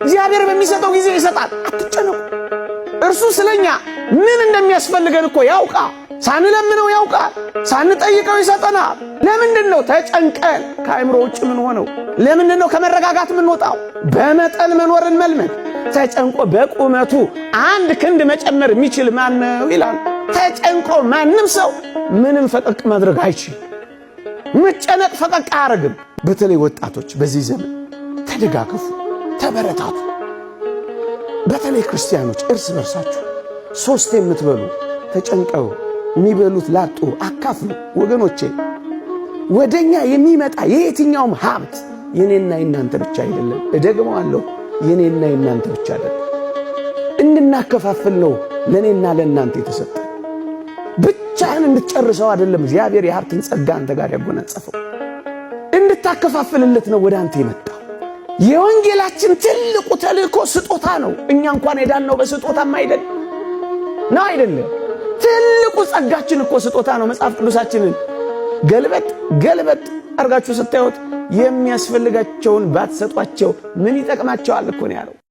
እግዚአብሔር በሚሰጠው ጊዜ ይሰጣል። አትጨነቁ። እርሱ ስለኛ ምን እንደሚያስፈልገን እኮ ያውቃል። ሳንለምነው ያውቃል። ሳንጠይቀው ይሰጠናል። ለምንድን ነው ተጨንቀን ከአእምሮ ውጭ ምን ሆነው? ለምንድን ነው ከመረጋጋት የምንወጣው? በመጠን መኖርን መልመድ። ተጨንቆ በቁመቱ አንድ ክንድ መጨመር የሚችል ማን ነው ይላል። ተጨንቆ ማንም ሰው ምንም ፈቀቅ ማድረግ አይችል። መጨነቅ ፈቀቅ አያደርግም። በተለይ ወጣቶች በዚህ ዘመን ተደጋገፉ፣ ተበረታቱ። በተለይ ክርስቲያኖች እርስ በርሳችሁ ሶስት የምትበሉ ተጨንቀው የሚበሉት ላጡ አካፍሉ። ወገኖቼ ወደኛ የሚመጣ የየትኛውም ሀብት የኔና የናንተ ብቻ አይደለም። እደግመዋለሁ፣ የኔና የናንተ ብቻ አይደለም። እንድናከፋፍል ነው ለእኔና ለእናንተ የተሰጠ። ብቻህን እንድትጨርሰው አይደለም እግዚአብሔር የሀብትን ጸጋ አንተ ጋር ያጎናጸፈው፣ እንድታከፋፍልለት ነው ወደ አንተ የመጣው። የወንጌላችን ትልቁ ተልእኮ ስጦታ ነው። እኛ እንኳን የዳንነው በስጦታም አይደል ነው አይደለም። ትልቁ ጸጋችን እኮ ስጦታ ነው። መጽሐፍ ቅዱሳችንን ገልበጥ ገልበጥ አድርጋችሁ ስታዩት የሚያስፈልጋቸውን ባትሰጧቸው ምን ይጠቅማቸዋል እኮ ነው ያለው።